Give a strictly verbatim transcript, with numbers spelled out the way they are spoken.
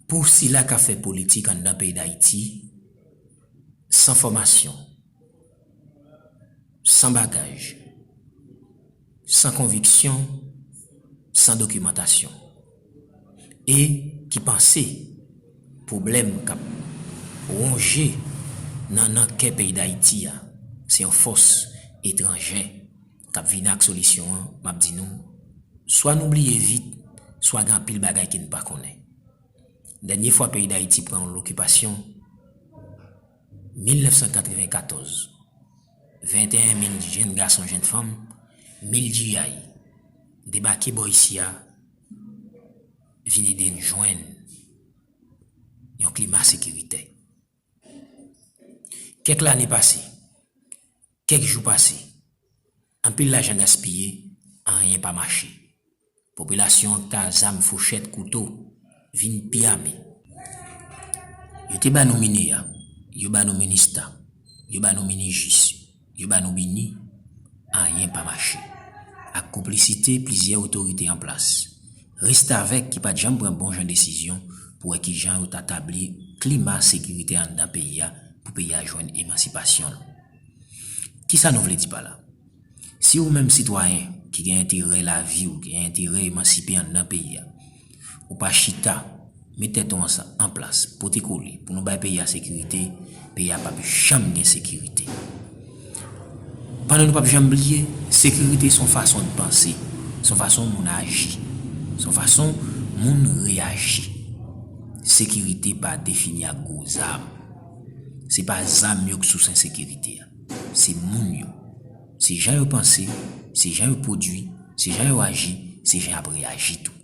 Pou sila k ap fè politik anndan peyi Dayiti, san fòmasyon, san bagaj, san konviksyon, san dokimantasyon, e ki panse pwoblèm k ap wonje nan, nan kè peyi Dayiti a, se yon fòs etranjè k ap vini ak solisyon an, m ap di nou, swa nou bliye vit, swa gen anpil bagay ke n pa konnen. Dènye fwa peyi Dayiti pran yon lokipasyon, mil nèf san katrevenkatòz, venteyen mil jenn gason, jenn fanm, mil G I, debake bò isi a, vin ede n jwenn yon klima sekiritè. Kèk lane pase, kèk jou pase, anpil lajan gaspiye, anyen pa mache. Popilasyon an k ta zam, fouchèt, kouto, vin pi ame. Yo te ba nou MINEA, yo ba nou MINISTA, yo ba nou MINIJIS, yo ba nou BINI, anyen pa mache. Ak konplisite plizyè otorite an plas, restavèk ki pa t janm pran bon jan desizyon pou wè kijan yo ta tabli klima sekirite anndan peyi a pou peyi a jwenn emansipasyon l. Kisa nou vle di pa la? Si ou menm sitwayen ki gen enterè lavi w, gen enterè emansipe anndan peyi a, ou pa chita, met tèt ou ansanm an plas, pote kole, pou nou bay peyi a sekirite, peyi a p ap janm gen sekirite. Pandan nou p ap janm bliye, sekirite se yon fason de panse, se yon fason moun aji, se yon fason moun reyaji. Sekirite pa defini ak gwo zam. Se pa zam yo k sours ensekirite a. Se moun yo. Se jan yo panse, se jan yo pwodui, se jan yo aji, se jan y ap reyaji tou.